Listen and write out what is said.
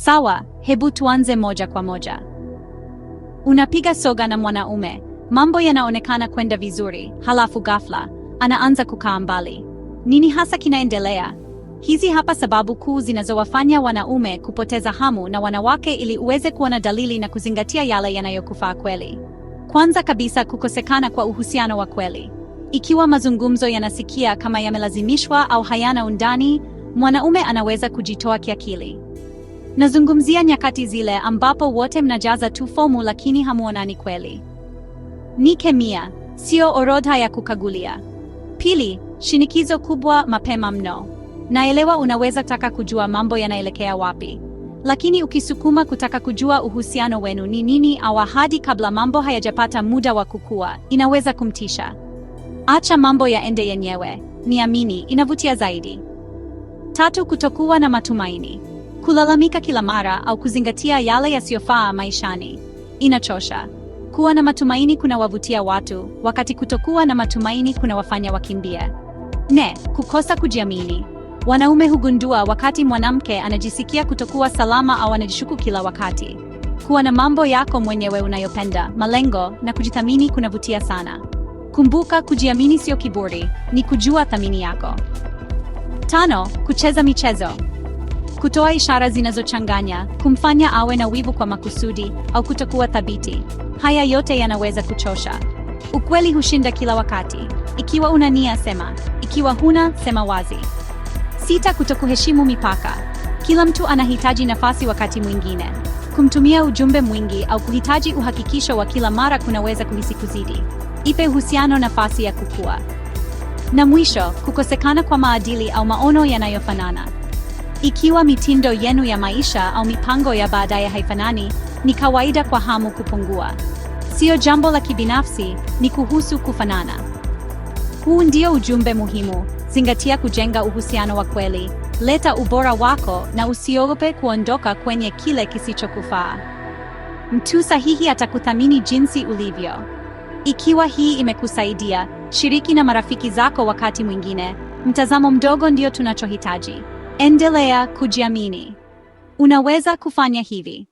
Sawa, hebu tuanze moja kwa moja. Unapiga soga na mwanaume, mambo yanaonekana kwenda vizuri, halafu ghafla anaanza kukaa mbali. Nini hasa kinaendelea? Hizi hapa sababu kuu zinazowafanya wanaume kupoteza hamu na wanawake ili uweze kuona dalili na kuzingatia yale yanayokufaa kweli. Kwanza kabisa, kukosekana kwa uhusiano wa kweli. Ikiwa mazungumzo yanasikia kama yamelazimishwa au hayana undani, mwanaume anaweza kujitoa kiakili. Nazungumzia nyakati zile ambapo wote mnajaza tu fomu lakini hamuonani kweli. Ni kemia, sio orodha ya kukagulia. Pili, shinikizo kubwa mapema mno. Naelewa unaweza taka kujua mambo yanaelekea wapi, lakini ukisukuma kutaka kujua uhusiano wenu ni nini au ahadi kabla mambo hayajapata muda wa kukua, inaweza kumtisha. Acha mambo yaende yenyewe, niamini, inavutia zaidi. Tatu, kutokuwa na matumaini. Kulalamika kila mara au kuzingatia yale yasiyofaa maishani inachosha. Kuwa na matumaini kunawavutia watu, wakati kutokuwa na matumaini kunawafanya wakimbie. Nne, kukosa kujiamini. Wanaume hugundua wakati mwanamke anajisikia kutokuwa salama au anajishuku kila wakati. Kuwa na mambo yako mwenyewe unayopenda, malengo na kujithamini kunavutia sana. Kumbuka, kujiamini sio kiburi, ni kujua thamani yako. Tano, kucheza michezo. Kutoa ishara zinazochanganya, kumfanya awe na wivu kwa makusudi au kutokuwa thabiti. Haya yote yanaweza kuchosha. Ukweli hushinda kila wakati. Ikiwa una nia, sema. Ikiwa huna, sema wazi. Sita, kutokuheshimu mipaka. Kila mtu anahitaji nafasi wakati mwingine. Kumtumia ujumbe mwingi au kuhitaji uhakikisho wa kila mara kunaweza kuhisi kuzidi. Ipe uhusiano nafasi ya kukua. Na mwisho, kukosekana kwa maadili au maono yanayofanana. Ikiwa mitindo yenu ya maisha au mipango ya baadaye haifanani, ni kawaida kwa hamu kupungua. Sio jambo la kibinafsi, ni kuhusu kufanana. Huu ndio ujumbe muhimu. Zingatia kujenga uhusiano wa kweli, leta ubora wako na usiogope kuondoka kwenye kile kisichokufaa. Mtu sahihi atakuthamini jinsi ulivyo. Ikiwa hii imekusaidia, shiriki na marafiki zako wakati mwingine. Mtazamo mdogo ndio tunachohitaji. Endelea kujiamini. Unaweza kufanya hivi.